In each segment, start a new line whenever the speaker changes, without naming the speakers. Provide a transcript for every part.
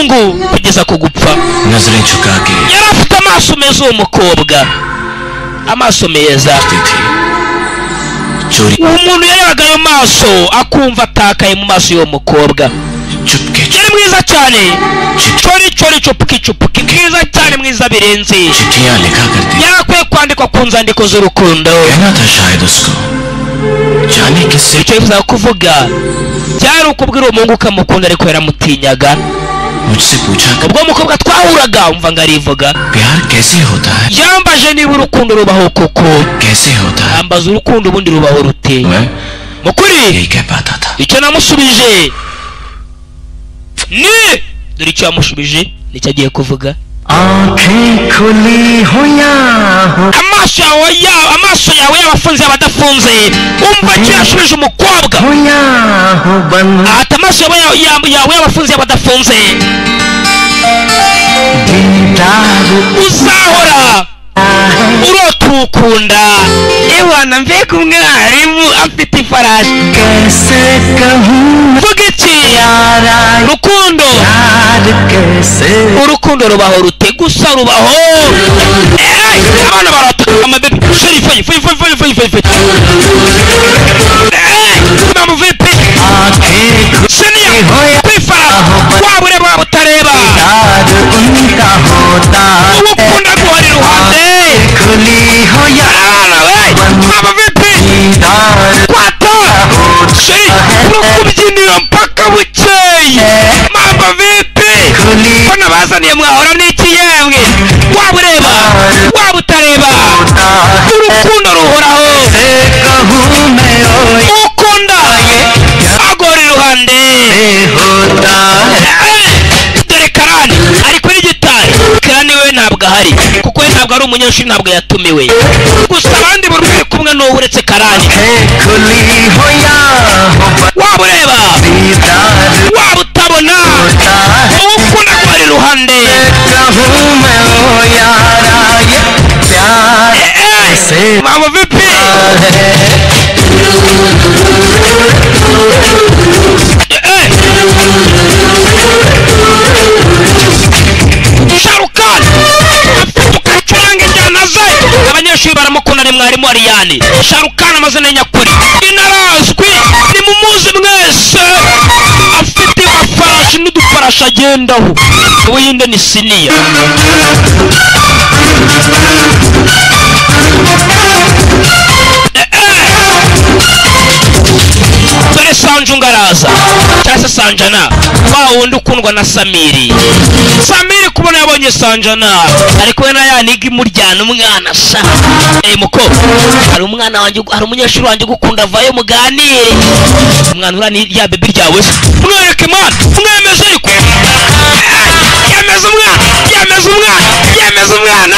muhungu kugeza ku gupfa.
नजरें झुका के
Yari afite amaso meza uwo mukobwa, amaso meza.
करती थी चोरी
Uwo muntu yarebaga ayo maso akumva atakaye mu maso y'uwo mukobwa.
Chupke
Yari mwiza cyane, chori chori chupuki chupuki, mwiza cyane, mwiza birenze.
चिट्ठियां लिखा करती
Yari akwiye kwandikwa ku nzandiko z'urukundo.
कहना था शायद उसको जाने किससे
Icyo yifuzaga kuvuga byari ukubwira uwo muhungu ukamukunda, ariko yaramutinyaga.
मुझसे पूछा कि
Ubwo umukobwa twahuraga umva ngo arivuga,
प्यार कैसे होता है
yambaje niba urukundo rubaho koko,
कैसे होता है
ambaza urukundo ubundi rubaho rute.
मैं
Mu kuri
यही कह पाता था
icyo namusubije ni dore icyo yamushubije nicyo agiye kuvuga.
आंखें खुली हो या हो
Amaso yawe amaso yawe yaba afunze yaba adafunze, umva icyo yashubije umukobwa.
हो या हो बंद
Ati amaso yawe yawe yaba afunze yaba adafunze,
दीदार
uzahora urota uwukunda. Ewana mbega umwarimu afite ifarashi.
कैसे कहूँ
Vuga iki
यारा
rukundo,
यार कैसे
urukundo rubaho rute? Gusa rubaho. Abana barata amabebi sheri fayi fayi fayi fayi fayi fayi fayi. Mama vipi
आंखें
seniya kwifara waba ureba waba utareba,
दीदार उनका होता
uwo ukunda guhora iruhande.
खुली हो या
Abana we mama vipi
दीदार
kwata sheri kubyinira mpaka bukeye. Mama vipi
खुली
ko nabazaniye mwahora n'iki yemwe, waba ureba waba utareba,
होता है
urukundo ruhoraho.
कैसे कहूँ मैं ओ
Ukunda agora iruhande.
ये होता है
Dore karani ari kuri gitari. Karani we ntabwo ahari kuko we ntabwo ari umunyeshuri, ntabwo yatumiwe. Gusa abandi buri umwe kumwe n'uwo uretse karani.
आंखें खुली हो या हो बंद
Waba ureba
दीदार
waba utabona,
होता है
uwo ukunda guhora iruhande.
कहूँ मैं ओ यारा ये प्यार कैसे
Mama vipi
है
Sharukan tukacuranga injyana ze, abanyeshuri baramukunda. Ni mwarimu Ariyani Sharukan, amazina ye nyakuri inarazwi, ni mumuzi mwese. Afite amafarashi n'udufarashi agendaho. Ubuhinde ni siniya. Dore Sanju ngaraza cyangwa se Sanjana, wa wundi ukundwa na Samiri. Samiri kubona yabonye Sanjana ari kumwe na ya niga imuryana umwana sha. Muko hari umwana wanjye, hari umunyeshuri wanjye ugukunda, vayo muganire. Umwana uriya ni rya bebi ryawe se, mwereke mwana, mwemeze ariko. Yemeza umwana, yemeza umwana, yemeza umwana.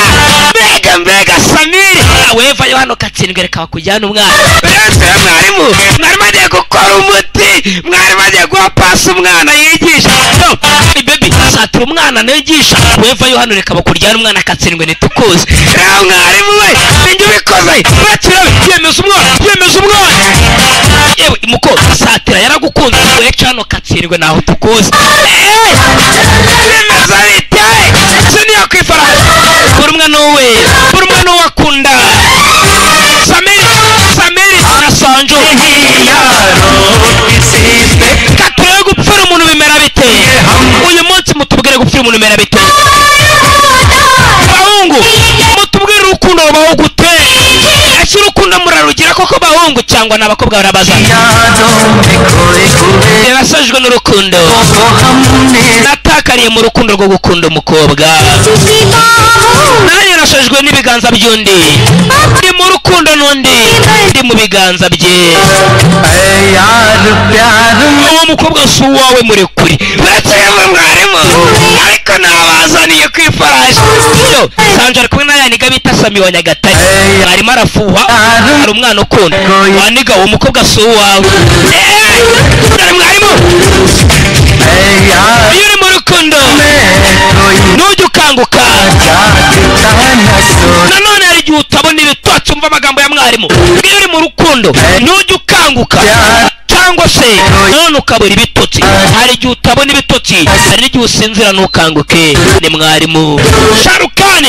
Mbega mbega Samiri wevayo hano katsindwe, reka bakujyane umwana. Uretse mwarimu, mwarimu agiye gukora umuti, mwarimu agiye guha pasi umwana yigisha. No, baby satira umwana nigisha, wevayo hano reka bakuryane umwana akatsindwe ntitukuzi. Rero mwarimu we ninjye ubikoze, urakira yemeza umwana, yemeza umwana. Yewe muko satira yaragukunze, weca hano katsindwe naho tukuzi. Bimeze bite? Siniya kwifarashi buri umwe n'uwe, buri umwe n'uwo akunda. Samiri, Samiri na Sanju
यारो किसी पे
katurebe gupfira umuntu bimera bite. Uyu munsi mutubwire gupfira umuntu bimera bite. Bahungu mutubwire urukundo rubaho gute. Ese urukundo murarugira koko bahungu cyangwa n'abakobwa barabaza?
यादों में खोए हुए
Yarasajwe n'urukundo,
को हमने
natakariye mu rukundo rwo gukunda umukobwa, nanjye nashajwe n'ibiganza by'undi, ndi mu rukundo n'undi, ndi mu biganza bye.
ऐ यार प्यार में
Uwo mukobwa si uwawe murekure. Uretse yewe mwarimu ariko nabazaniye ku ifarashi. Yo Sanja ari kumwe na ya niga bita Sami wa Nyagatare. Mwarimu arafuha, hari umwana ukunda waniga, uwo mukobwa si uwawe. Dore mwarimu,
ऐ यार
iyo uri mu rukundo
में कोई
nujya ukanguka.
जागता न सो
Nanone hari igihe utabona ibitotsi, umva amagambo ya mwarimu. Iyo uri mu rukundo nujya ukanguka. Cyangwa se none ukabura ibitotsi. Hari igihe utabona ibitotsi, hari n'igihe usinzira ntukanguke. Ni mwarimu Sharukani.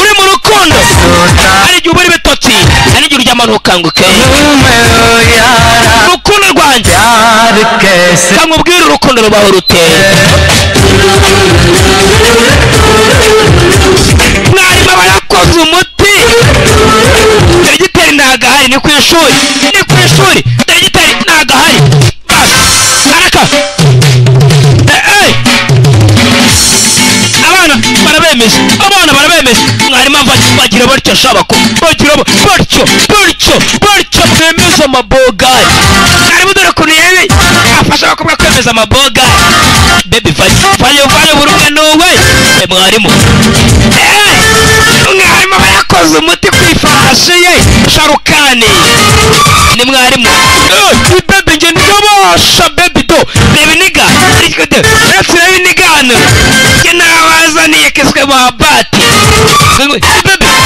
Uri mu rukundo, hari igihe ubura ibitotsi, hari n'igihe uryama ntukanguke. Urukundo rwanjye, kamubwire urukundo rubaho rute. Mwarimu aba yakoze umuti. Dogiteri ntago ahari, ni ku ishuri, ni ku ishuri. Dogiteri ntago ahari. Araka abana barabemeza, abana barabemeza. Mwarimu bagira batyo, shabako bagira batyo batyo batyo, bemeza amabogari. Mwarimu dore ukuntu yemeye afasha abakobwa kwemeza amabogari. Baby vayo vayo vayo burumwe nuwe. Mwarimu mwarimu aba yakoze umuti ku ifarashi ye Sharukani. Ni mwarimu. Baby nge ndabasha baby do reba iniga reba iniga hano nge nabazaniye keswe babati. Baby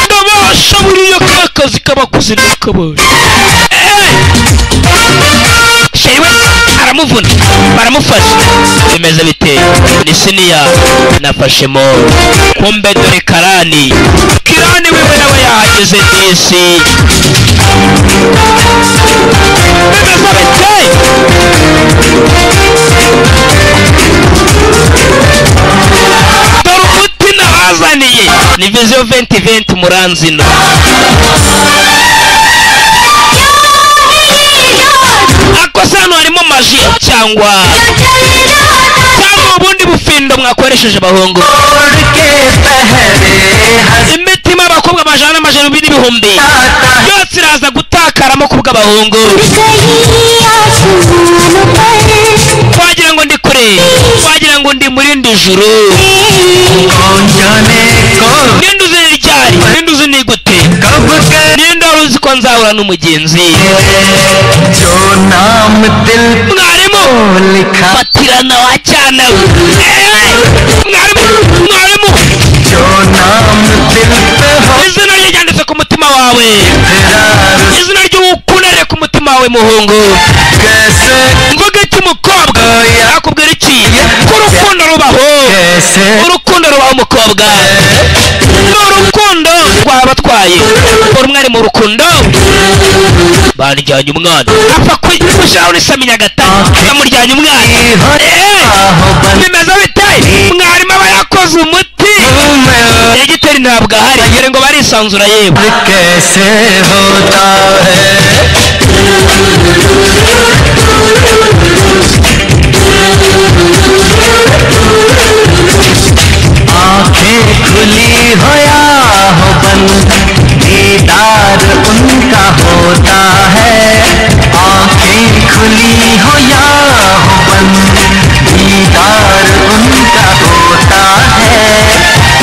ndabasha buriya kakazi k'abakuze n'akabasha. Shewe aramuvuna, baramufasha. Bimeze bite? Ni siniya nafashemo. Kumbe dore Karani. Kirani wewe nawe yahageze disi. Bimeze bite? Dore umuti nabazaniye. Ni Vision 2020 muranzino. Akosa hano harimo maji cyangwa ubundi bufindo mwakoresheje abahungu. Imitima abakobwa bajana amajana n'ibihumbi yose iraza gutakaramo kubw'abahungu. Wagira ngo ndi kure, wagira ngo ndi muri ndi juru. Ninde uzi ryari, ninde uzi ni gute, ninde uzi ko nzahura n'umugenzi. Mwarimu fatirana wa cyana we. Mwarimu, mwarimu, izina rye ryanditse ku mutima wawe, izina ry'ukunere ku mutima wawe muhungu. Mvuge iki mukobwa, nakubwira iki ko urukundo rubaho, urukundo rubaho mukobwa. Ni urukundo rwabatwaye. Umwe mu rukundo banjyanye umwana apfa kwishyiraho n'isami Nyagatare bamuryanye umwana. Bimeze bite? Mwarimu aba yakoze umuti. Dogiteri ntabwo ahari, ngira ngo barisanzura yewe.
खुली हो या हो बंद, दीदार उनका होता है। आंखें खुली हो या हो बंद, दीदार उनका होता है।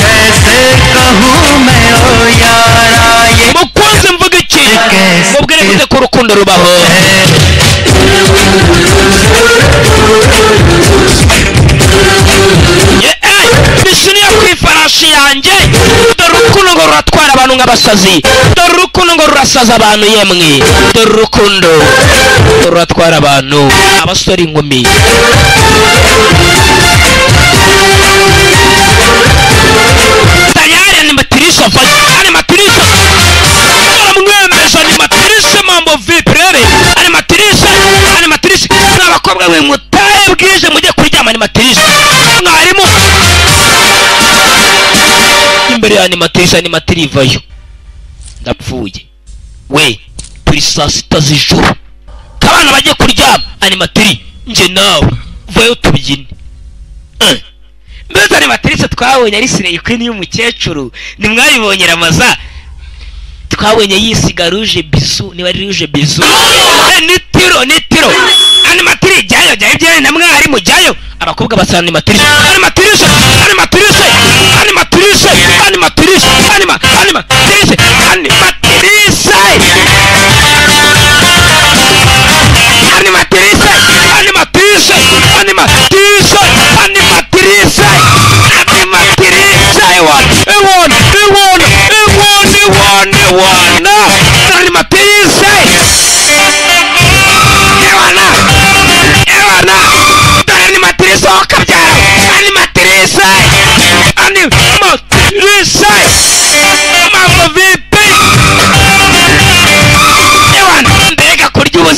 कैसे कहूँ मैं ओ यारा ये
mukunzi mvuga iki? Mubwire gute ko urukundo rubaho? Misiniya ku ifarashi yanjye. Dore urukundo ngo ruratwara abantu nk'abasazi. Dore urukundo ngo rurasaza abantu yemwe. Dore urukundo ruratwara abantu, abasore inkumi. Tayari animatrice animatrice baramwemeza. Animatrice mambo vipi rebe? Animatrice animatrice n'abakobwa mwe mutahe bwije mujye kuryama. Animatrice mwarimu imbere ya animatrice, animatiri ivayo. Ndapfuye we, turi saa sita z'ijoro kabana bajye kuryama. Animatiri nje nawe vayo tubyine. Mbese animatrice twabonye ari Slay Queen y'umukecuru, nimwayibonye Ramaza? Twabonye yisiga rouge bisu, niba ari rouge bisu. Nitiro nitiro animatiri jyayo jyayo jyayo na mwarimu jyayo. Abakobwa basa animatrice animatrice animatrice animatrice animatrice anima animatrice animatrice animatrice animatrice animatrice animatrice animatrice. I want I want I want I want I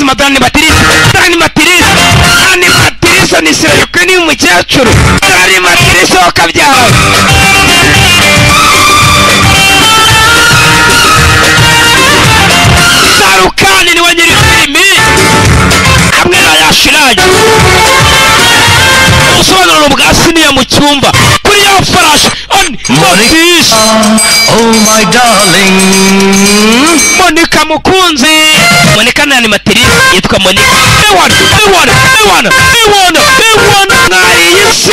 Ubuzima. Dani Matirisa, Dani Matirisa, Dani Matirisa ni sirayukwe, ni umukecuru Dani Matirisa wakabyara. Sarukani niwe nyiri filimi hamwe na Yashiraje. Ubusobanuro bwa siniya mu cyumba kuri ya farashi on
Monica, oh my darling.
Monica mukunzi, Monica na animatrice yitwa Monica. Ewana, ewana, ewana, ewana, ewana, mwariye isi,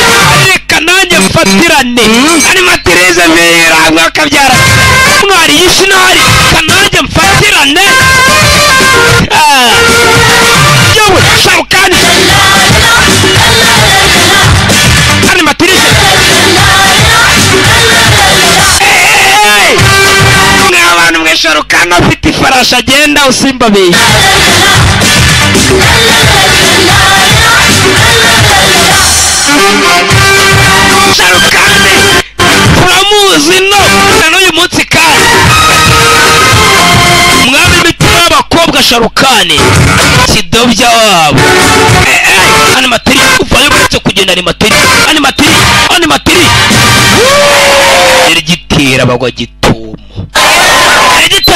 reka nanjye mfatirane. Animatrice mbera mwakabyara, mwariye isi nari, reka nanjye mfatirane. Ah. Yewe Sharukani, animatrice. Hey! Mwe abantu mwe, Sharukani afite ifarashi agenda usimbabeshye. Sharukani turamuzi no na n'uyu munsi, kandi umwami w'imitima y'abakobwa Sharukani kidobya wabo. Eh, eh, animatiri uvayo uretse kugenda. Animatiri, animatiri, animatiri, rigitera bagwa gitumo, rigitera.